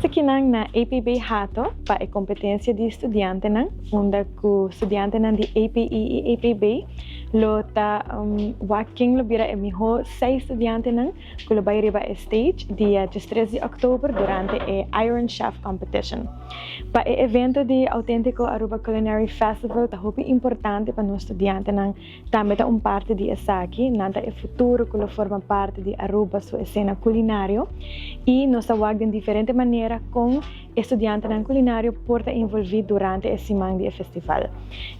Akinan na APB Hato pa e competencia di studiantenan, unda cu studiantenan di APE y APB lo ta wak ken lo bira e miho seis studiantenan cu lo bay riba e stage dia 13 di october durante e Iron Chef Competition. Pa e evento di Autentico Aruba Culinary Festival ta hopi importante pa nos studiantenan tambe ta un parti di esaki, nan ta e futuro cu lo forma parti di Aruba su escena culinario y nos ta wak den diferente manera con e studiantenan culinario por ta envolvi durante e siman di e festival.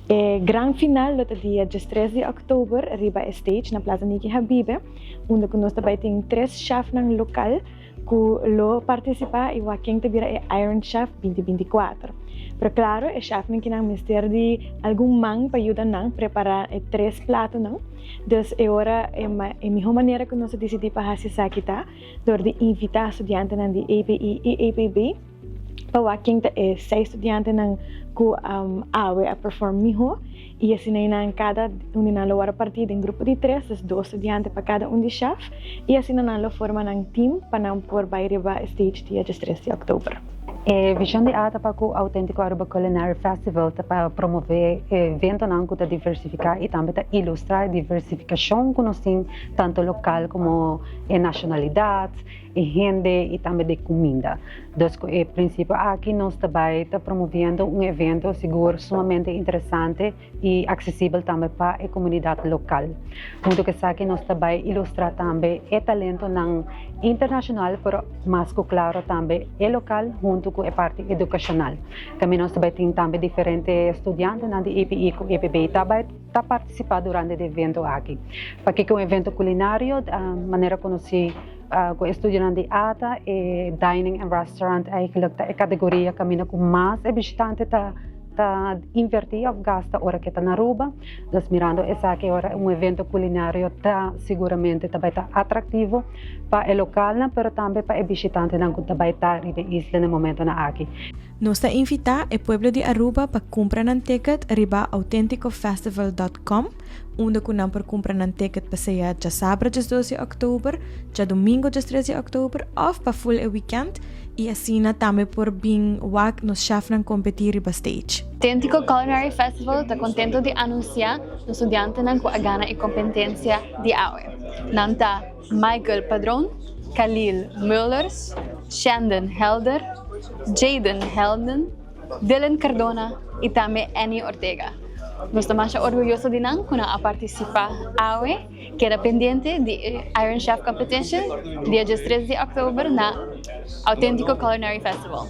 E gran final lo ta dia 13 di october riba e stage na Plaza Niki Habibe, unda cu nos ta bay tin tres chefnan local cu lo participa y wak ken ta bira e Iron Chef 2024. Pero claro, e chefnan kinan mester di algun man pa yuda nan prepara e tres platonan. Dus e ora e miho manera cu nos a dicidi pa haci esaki ta door di invita studiantenan di APE y APB pa wak ken ta e seis studiantenan cu awe a perform miho y asina nan cada un di nan lo worde parti den grupo di tres, dus dos studiante pa cada un di chef, y asina nan lo forma nan team pa nan por bay riba stage dia 13 di october. E vision di ATA pa cu Autentico Aruba Culinary Festival ta pa promove eventonan cu ta diversifica y tambe ta ilustra diversificacion cu nos tin tanto local como e nacionalidad, e hende y tambe di cuminda. Dus cu e principio aki nos ta bay ta promoviendo un evento sigur sumamente interesante y accesibel tambe pa e comunidad local. Hunto cu esaki nos ta bay ilustra tambe e talentonan internacional, pero mas cu claro tambe e local hunto cu e parti educacional. Tambe nos ta bay tin tambe diferente studiantenan di APE cu APB ta bay ta participa durante e evento aki. Pakico un evento culinario? Manera conoci cu estudionan di ATA, e dining and restaurant eigenlijk ta e categoria caminda cu mas e bishitante ta inverti of gasta ora cu ta na Aruba. Dus mirando esaki ora un evento culinario ta siguramente ta bay ta atractivo pa e localnan, pero tambe pa e bishitantenan cu ta bay ta riba e isla na momentonan aki. Nos ta invita e pueblo di Aruba pa cumpra nan ticket riba autenticofestival.com, unda cu nan por cumpra nan ticket pa sea diasabra 12 di october, diadomingo 13 di october of pa full e weekend y asina tambe por bin wak nos chefnan competi riba stage. Autentico Culinary Festival ta contento di anuncia e studiantenan cu a gana e competencia di awe. Nan ta Michael Padron, Khalil Mullers, Shandon Helder, Jaden Helden, Dylan Cardona y tambe Annie Ortega. Nos ta mas orguyoso di nan cu nan a participa awe, keda pendiente di Iron Chef Competition dia 13 di october na Autentico Culinary Festival.